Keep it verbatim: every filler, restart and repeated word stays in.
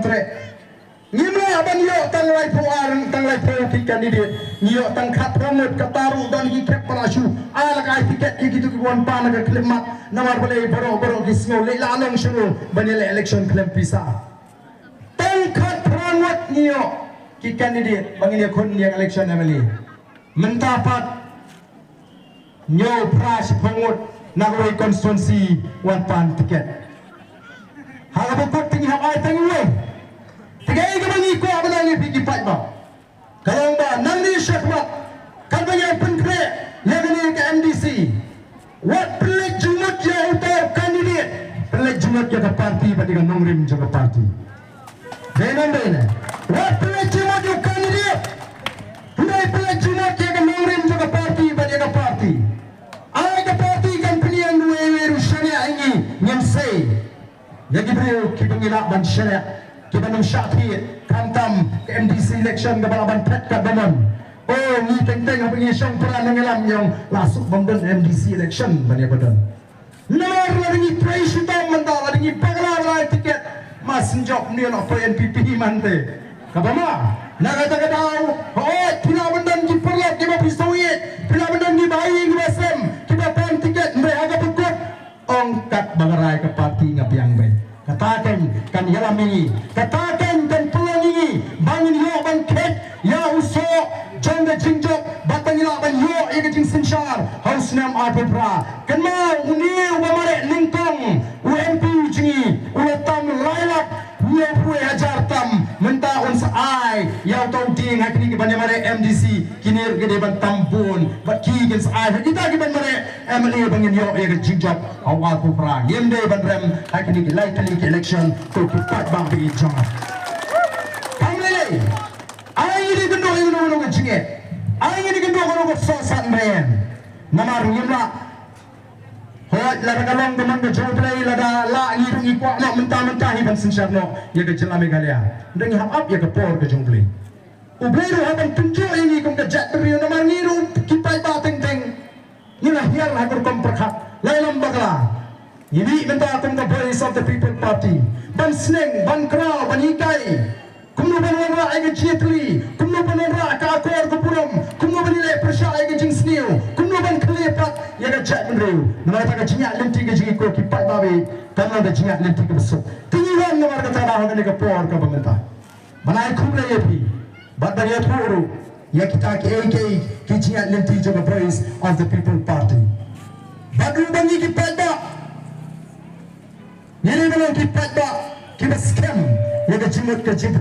Treh. Ngim lah ban ïoh tang laiphew ar, tang laiphew ki candidate. Ngi ïoh tang khatphra ngut, kata ruh don ki khep pala shu. Ai la ka ai tiket ïa kito ki wan pan na ka khyllipmat. Namar balei baroh baroh ki sngew leh la long shuh ban ïaleh election khlem pisa. Tang khatphra ngut ngi ïoh ki candidate ba ngin ïakhun ïa ka election M L A. Mynta pat hynñiew phra shiphew ngut na kawei constituency wan pan tiket. Ha kaba kut te ngi hap ai tang iwei. Te kaei kaba ngi kwah ban ong ïa phi ki paidbah, ka long ba nangne shakhmat, katba ngi pynkhreh ïa kane ka M D C, wat pynleit jingmut ïa uta u candidate, pynleit jingmut ïa ka party bad ïa ka nongrim jong ka party. Dei ne em dei ne? Wat pynleit jingmut ïa u candidate, hynrei pynleit jingmut ïa ka nongrim jong ka party bad ïa ka party. Ai ka party kan pynïeng ruh ïa u shaniah ïa ngi, ngin sei ïa ki briew kiba ngi lah ban shaniah, kiba nang shah thied, khamtam ka M D C election kaba lah ban phet katba mon. Oh, ngi teng teng haba ngi shong para nang ïalam ïa ong la suk bym don M D C election ban ïa ba don. Namar lada ngi trei shitom mynta, lada ngi bakla ba la ai tiket, ma sngewbha ym ïoh noh poi N P P hi man te. Kaba ma, na kata ka daw, hooid, phi lah ban don ki paralok kiba phi sngewsih, phi lah ban don kiba ïeit kiba sem, kiba pan tiket, hynrei ha kaba kut, ong katba nga rai ka party nga biang beit. Kata kan, kan ïalam ïa ngi. Kata kan, kan pynlong ïa ngi ba ngin ïoh ban khet ïa u soh jong ka jingjop, bad ba ngin lah ban ïoh ïa ka jingsynshar ha u snem arphew phra. Kynmaw une uba mareh nyngkong, u M P jong ngi, u la tam lai lak hynñiewphew hajar tam. Mynta un sa ai ïa uta u dieng ha kine kiban ïa mareh M D C, kine ruh ki dei ban tam bun, bad ki kin sa ai ha kita kiban mareh M L A ba ngin ïoh ïa ka jingjop ha u arphew phra. Ngim dei ban rem ha kine ki lai tylli ki election, to ki paidbah ba ngi jong. Kam lei lei. Ai ngi dei kynduh ïa kano kano ka jingeh. Ai ngi dei kynduh kano ka soh sat mrem. Namar ngim lah. Hooid, lada ka long ka mon ka jong U Blei, lada lah, ngi ruh ngi kwah noh mynta mynta hi ban synshar noh ïa ka jylla Meghalaya. Hynrei ngi hap ap ïa ka por ka jong U Blei. U Blei ruh hap ban pynjot ïa ngi kum ka jaitbynriew, namar ngi ruh ki paidbah teng teng ngi la hiar ha ka rukom pyrkhat, la ïalam bakla. Ngi mih mynta kum ka Voice of the People Party ban sneng, ban kraw, ban hikai kumno ban wanrah ïa ka jingïatylli, kumno ban wanrah ka akor ka burom, kumno ban ïaleh pyrshah ïa ka jingsniew, kumno ban khleh pat ïa ka jaitbynriew. Namar kata ka jingïaid lynti ka jong ngi ko ki paidbah, kam long ka jingïaid lynti kaba suk. Te ngi wan namar kata ha kane ka por kaba mynta ban ai khublei ïa phi bad ban ïathuh ruh ïa kita kiei kiei ki jingïaid lynti jong ka Voice of the People Party. Bad ruh ba ngi ki paidbah, ngi dei ban long ki paidbah kiba skhem ïa ka jingmut ka jing